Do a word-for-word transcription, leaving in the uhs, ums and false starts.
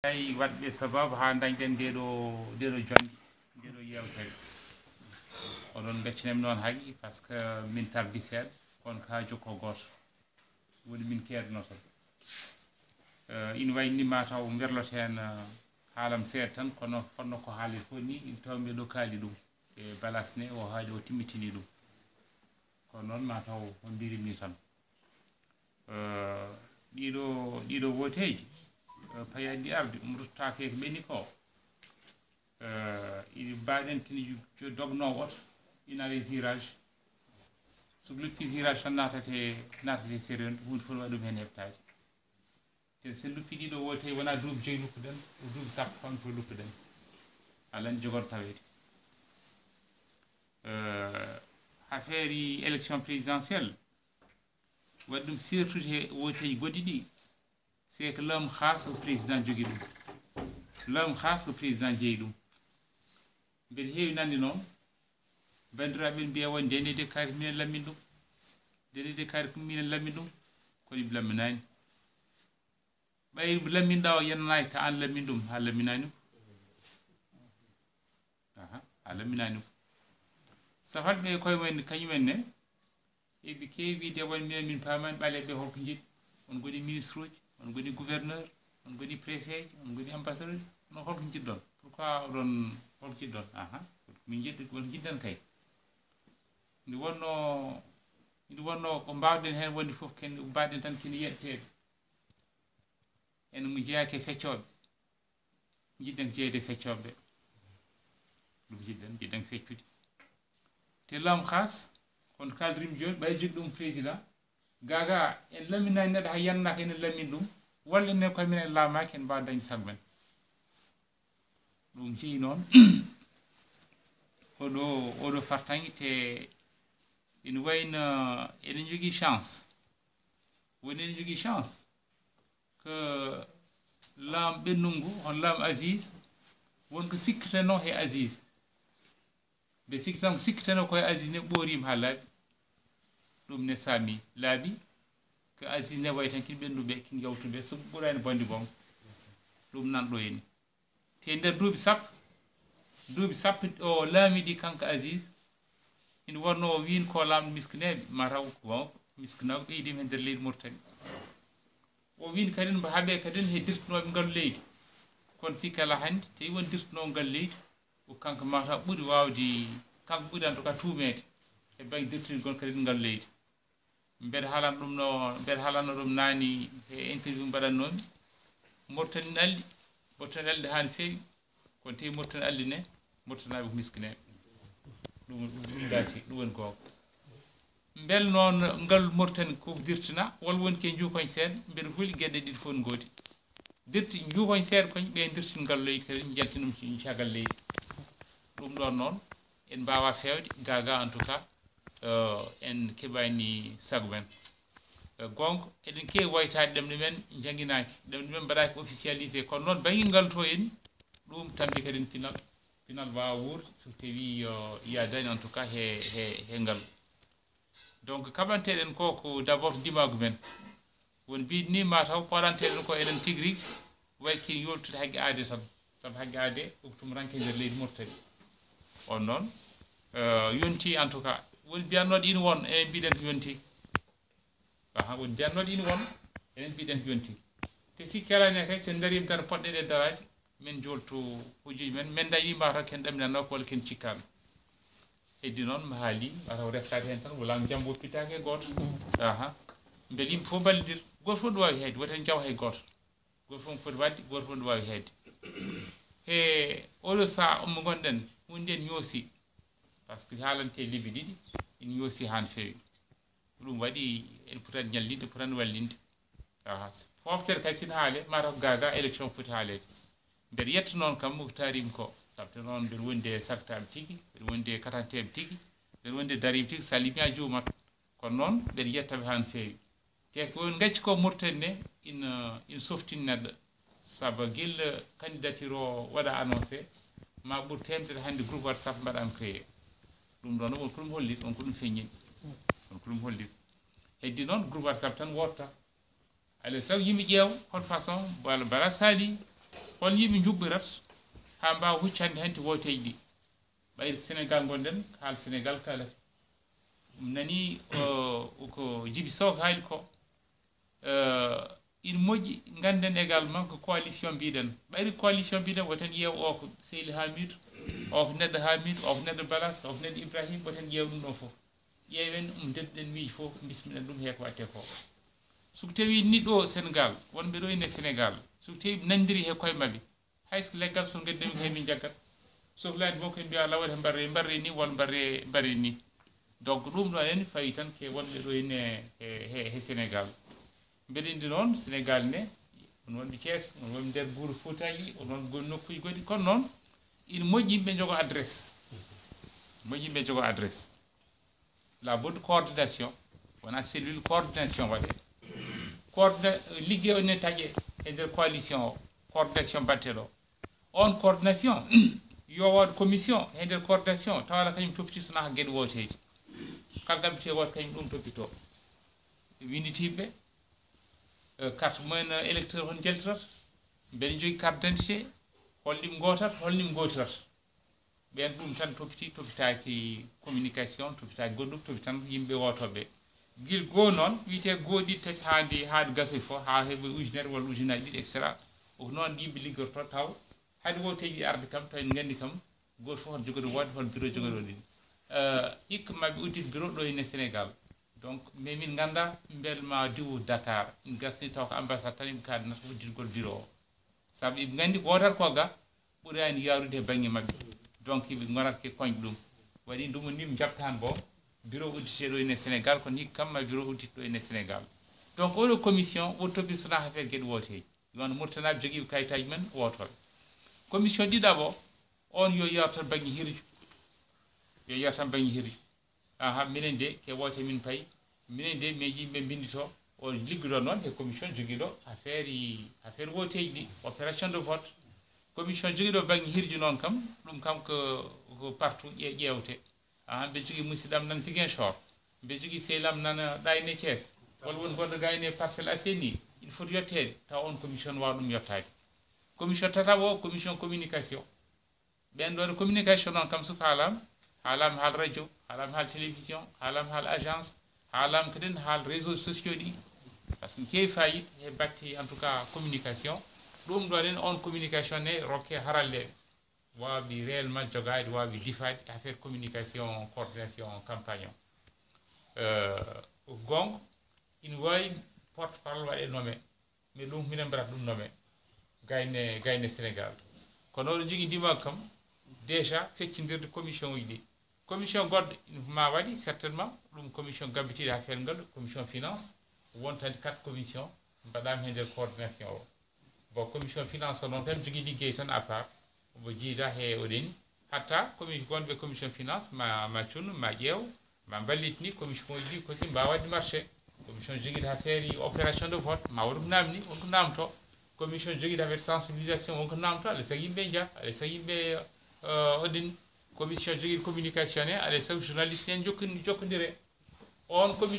Ay waɗɓe sababu haa dañɗen ndeeɗo ndeeɗo jonnde, ndeeɗo yeewtere. Oɗon ngaccinami noon haqqe, parce que min tardi seeɗa, kono ka jokko gooto. Woni min keednoto. Eh, ina wayi ni ma taw mberloto heen, eh, haalam seeɗa tan, kono fotno ko haalir fof ni, ina tawmi ɗo kaali ɗum e balas ne, o haaɗi o timmitini ɗum. Kono noon ma taw on mbirimni tan. Eh, ɗiɗo, ɗiɗo woteeji, eh, payaddi arde, ɗum ruttaaki e ko ɓenni ko. Eh, iɗi mbaɗen kini ju-, ju-, dognoowo oto, ina ari virage. So luppi virage tan naatate, naatate sérieux, huunde fof waɗi ɗum heen heɓtaade. Te so luppi ɗiɗo woteeji wona duuɓi joyi luppuɗen, ko duuɓi sappo tan to luppuɗen. Alla ne jogor taweede. Eh, affaire yi élection présidentielle, waɗi ɗum surtout he woteeji goɗɗi ɗi, c'est que laamu haas o président jogi ɗum. Laamu haas o président jeyi ɗum. Mbeɗa heewi nande noon, banndiraaɓe ɓe mbiya won denede kaari ko minen lammin ɗum. Denede kaari ko minen lammin ɗum, kono ɓe lamminaani. Ɓay lamminɗa o yenanaaki ka an lammin ɗum, haa lamminaani ko. Aha, haa lamminaani ko. Safatɓe e koye mumen kañumen ne, eɓe keewi wiide won minen min paamaani ɓaleeɓe holko njiɗ. On ngoni ministre uji, on ngoni gouverneur, on ngoni préfet, on ngoni ambassadeur, on holko njiɗɗon? Pourquoi oɗon, holko njiɗɗon? Aha, min njiɗ-, won njiɗɗen kay. Nde wonno, nde wonno ko mbaawɗen heen wonde fof ken, mbaawɗen tan kene yeɗteede. En mo jeyaaki e feccooɓe. Njiɗɗen ko jeeyde e feccooɓe ɓe. Ɗum njiɗɗen, njiɗɗen feccude. Te laamu haas, kono kaaldirim jooni, ɓay jogii ɗum président, gaga en lamminaani neɗɗo hay yannaka enen lammin ɗum, walla enen koye men en laamaaki en mbaawa dañde sago men. Ɗum jeyi noon, oɗo, oɗo fartaŋŋe te ina wayno eɗen jogii chance. Woni eɗen jogii chance. Ko laam ɓennungu, hono laam Aziz, won ko sikkatenoo he Aziz. Ɓe sikki tan ko sikkatenoo ko he Aziz ne ɓooriima haa laaɓi. Ɗum ne saami laaɓi. Ko Aziz ne wayi tan kin ɓennuɓe, kin yawtuɓe, so ɓurani bonde boom. Ɗum nan ɗo heen. Te nder duuɓi sappo, duuɓi sappo o laamidi kanko Aziz, ina wonno o wiin ko laamɗo miskineeɓe, mataw ko miskinaaɓe ɓeydima e nder leydi Mauritanie. O wiin kadi mbo haaɓe kadi he dirtinooɓe ngal leydi. Kono si kala hannde, tawi won dirtinoowo ngal leydi, ko kanko mataw ɓuri waawde, kanko ɓuri en tout cas tuumeede e bannge dirtingol kadi ngal leydi. Mbeɗa haalana ɗum no, mbeɗa haalana ɗum naani he interview mbaɗannoomi. Mauritanie ne alɗi, Mauritanie alɗi haa no feewi. Kono tawi Mauritanie alɗi ne, Mauritanaaɓe ko miskineeɓe. Ɗum, ɗum, ɗum laati, ɗum woni goonga. Mbel noon ngal Mauritanie ko dirtina, walla woni ke njuukoñ seeɗa, mbeɗa huli geɗe ɗiɗi fof no ngoodi. Dirti njuukoñ seeɗa koñ, ɓe dirtin ngal leydi kadi, njaltin ɗum caggal leydi. Ɗum ɗoon noon, en mbaawaa feewde, gaga en tout cas, eh, en keɓaani sago men. Eh, goonga, eɗen keewi woytaade ɗemɗe men, njannginaaki. Ɗemɗe men mbaɗaaki officialisé. Kono noon, bannge ngal to en, ɗum tampi kadi pinal. Pinal waawa wuurde, so tawii yo yaadaani, en tout cas, he, he, he ngal. Donc, kaɓanteɗen ko, ko d'abord ndimaagu men. Won mbiɗ ni, ma taw ko waɗanteɗen ko enen tigi rigi, way kin yoltude haqqe aade tan. Sabu haqqe aade ko tumuranke nder leydi Mauritanie. On noon, eh, yonti en tout cas. Won mbiyannooɗo ina won, enen mbiɗen ko yonti. Aha, won mbiyannooɗo ina won, enen mbiɗen ko yonti. Te si kelani kay, so en ndarii daro poɗɗen e daraade, min jolto hujjuuji men, min dañi ma taw ken ɗaminanoo ko walla ken cikkaano. Heddi noon, mi haali, ma taw reftaade heen tan, wala njambo pittaake e gooto. Aha. Mbele yimɓe fof mballondir, gooto fof ɗo waawi heedde, woto en njaw hay gooto. Gooto fof no foti waɗde, gooto fof no waawi heedde. He oɗo sahaa mo ngonɗen, huunde nden ñoosi, par ce que haalante lebbi ɗiɗi, ina ñoosi haa no feewi. Ko ɗum waɗi en potaani ñallinde, potaani wallinde. Aha, fooftere kadi sina haale, ma taw gaga élection foti haaleede. Mbeɗa yetta noon kam mo taarim ko, sabu te noon mbeɗa wondi e sartaaɓe tigi, mbeɗa wondi e katanteeɓe tigi, mbeɗa wondi e dariiɓe tigi, so a limii a juumat. Kono noon mbeɗa yettaɓe haa no feewi. Te ko woni ngacci ko Mauritanie ne ina, ina softin neɗɗo. Sabu gila candidature o waɗa annoncé, ma ɓur teemedere hannde groupe WhatsApp mbaɗaama créé. Ɗum ɗoon won ko ɗum hollit, won ko ɗum feññini. Won ko ɗum hollit. Heddi noon groupe WhatsApp tan wotta. Alaa sago yimɓe ƴeewa hol façon, walla mbara sali, Hol yimɓe njuɓɓirat haa mbaawa huccande hanti wooteeji ɗi? Ɓayri Sénégal ngonɗen, haal Sénégal kaalata. Ɗum nani ko jibi soog haali ko. Ina moƴƴi ngannden également ko coalition mbiɗen. Ɓayri coalition mbiɗen, woten ƴeew o ko Seydi Hamidou, o ko neɗɗo Hamidou, o ko neɗɗo Balas, o ko neɗɗo Ibrahim, woten ƴeew ɗum ɗon fof. Ƴeewen ɗum, ndetɗen miiji fof, bismiɗen ɗum he ko waɗte ko. So ko tawi ni ɗo Sénégal, wonɓe ɗo ine Sénégal, so ko tawi ɓe nanndiri he koye maɓɓe, hay so ko leggal so ngeddemi kay min jaggat. Sohlaani mo koye mbiya laawol he mbarre mbarre ni walla mbarre mbarre ni. Donc ɗum ɗo en fawi tan ke wonɓe ɗo ine he, he, he Sénégal. Mbeɗa indi noon Sénégal ne, on wonɓe Thiès, on wonɓe nder guure Fuutaaji, on wonɓe gon nokkuuji goɗɗi, kono noon ina moƴƴi yimɓe njogo adresse. Moƴƴi yimɓe njogo adresse. La bonne coordination, wona cellule coordination waɗe. Coordina-, liggey o ne taƴe e nder coalition o, coordination mbaɗte ɗo. On coordination, yo waɗ commission e nder coordination, tawa ala kañum toppiti sona ko geɗe wooteeji. Kala gambite woote kañum ɗum toppito. Winnditiiɓe, eh, carte mumen, eh, électeur hon njaltirata, mbeɗa jogii carte d'identité, holɗim ngootat, holɗim ngootirat. Ɓeen ɗum tan toppiti, toppitaaki communication, toppitaaki goɗɗum, toppiti tan yimɓe wootooɓe. Gila goo noon, wiyetee goo ɗiɗi tati haa ndi, haa ɗo gasoy fof, haa heɓa ujunere walla ujunnaaji ɗiɗi, et cetera. Ko noon yimɓe liggorto taw, haade wooteeji ɗi arde kam, taw en nganndi kam, gooto fof hoto jogoɗo woote, hoto bureau jogoɗo ɗin. Eh, hikka maɓe uddit bureau ɗo ine Sénégal. Donc, mais min ngannda mbel ma diwu Dakar, ɗum gasni taw ko ambassade tan ɓe kaadanata udditgol bureau o. Sabu ɓe nganndi wootat ko ga, ɓurani yaarude e bannge maɓɓe. Donc, ɓe ngonata ke koñƴe ɗum. Waɗi ɗum ni mi jaɓtaan bo, bureau uddite ɗo ine Sénégal, kono hikka kam ma bureau uddit ɗo ine Sénégal. Donc, oɗo commission, woni toppito sona affaire geɗe wooteeji. Yo won Murtanaɓe jogiiɓe kayitaaji men wootooɓe. Commission ɗiɗaɓo, on yo yawtan bannge hirju. Yo yawtan bannge hirju. Aha, minen de, ke woote min payi. Minen de, min yimɓe mbinndito. O liggodo noon e commission jogiiɗo affaire yi, affaire wooteeji ɗi, opération de vote. Commission jogiiɗo bannge hirju noon kam, ɗum kam ko, ko partout ƴe-, ƴeewte. Aha, mbe jogii musidɗam nan Ziguinchor. Mbe jogii sehlam nan, eh, ɗa ine Thiès. Walla won gonɗo ga ine Parcelles Assainies. Il faut yetteede, tawa on commission waawa ɗum yettaade. Commission tataɓo o, commission communication. Ɓeen ɗoon communication noon kam, so haalama, haalama haal radio, haalama haal télévision, haalama haal agence, haalama kadi haal réseaux sociaux ɗi. Par ce que keewi fayida he batte, en tout cas, communication. Ɗum ɗoon en, on communication ne rokke haralleeɓe. Waawɓe réellement jogaade, waawɓe difaade affaire communication, coordination, campagne o. Euh, goonga, ina waawi porte-parole waɗe nommé. Mais ɗum minen mbaɗata ɗum nommé. Gayne, gayne Sénégal. Kono oɗo jogii ndimagu kam, déjà feccindirde commission uji ɗi. Commission goɗɗo ma waɗi, certainement, ɗum commission gambitiiɗo affaire ngal, commission finance, wontande quatre commission, mbaɗaama heen nder coordination o. Bon, commission finance o noon tan jogii liggey tan à part, omo jiida he o ɗeni. Hatta commission gonɓe commission finance, ma, ma cunnu, ma ƴeew, ma mballitini commission uji ɗi kosi mbaawa waɗde marché. Commission jogiiɗo affaire yi opération de vote, ma waɗum namni, on ko namto. Commission jogiiɗo affaire sensibilisation, on ko namto, alay sago yimɓe nja, alay sago yimɓe, euh, oɗen. Commission jogiiɗo communication e, alay sago journaliste en jokkondi-, jokkondire. On commission